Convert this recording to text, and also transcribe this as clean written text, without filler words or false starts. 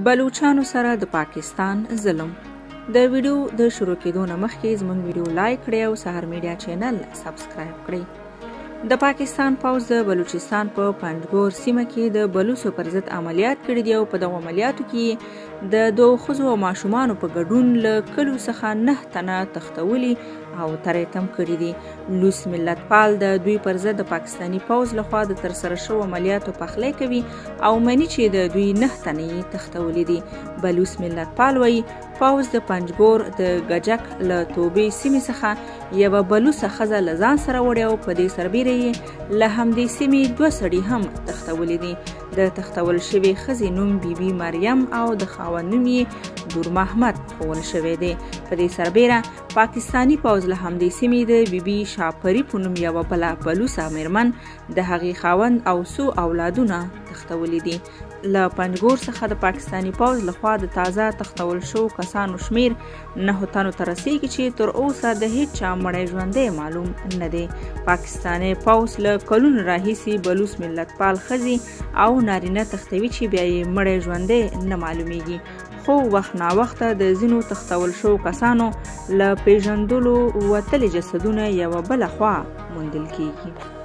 بلوچانو سره د پاکستان ظلم. د ویډیو د شروع کېدو نه مخکې زموږ ویډیو لایک کړئ او سحر میډیا چینل سبسکرایب کړئ. د پاکستان پوځ د بلوچستان په پنجګور سیمه کې د بلوڅو پر ضد عملیات کړي دي او په دغو عملیاتو کې د دوو ښځو او ماشومانو په ګډون له کلو څخه 9 تنه تښتولي او ترې تم کړي دي. لوس ملتپال د دوی پر ضد د پاکستاني پوځ لخوا د ترسره شوو عملیاتو پخلی کوي او مني چې د دوی 9 تنه یې تښتولي دي. بلوڅ ملتپال وایي پوځ د پنجګور د ګجک له توبې سیمې څخه یوه بلوڅه ښځه له ځان سره وړې او په دې سربېره یې له همدې سیمې 2 سړي هم تښتولي دي. د تښتول شوې ښځې نوم بیبي مریم او د خاوند نوم یې دور محمد ښوول شوی دی. په دې سربېره پاکستاني پوځ له همدې سیمې د بیبي شاپري په نوم یوه بله بلوڅه مېرمن، د هغې خاوند او څو اولادونه تښتولي دي. له پنجګور څخه د پاکستاني پوځ لخوا د تازه تښتول شوو کسانو شمېر 9 تنو ته رسېږي چې تر اوسه د هیڅ چا مړی ژوندی معلوم نه دی. پاکستاني پوځ له کلونو راهیسې بلوڅ ملتپال ښځې او نارینه تښتوي چې بیا یې مړی ژوندی نه معلومیږي، خو وخت ناوخته د ځینو تښتول شوو کسانو له پیژندلو وتلي جسدونه یوه بله خوا موندل کیږي.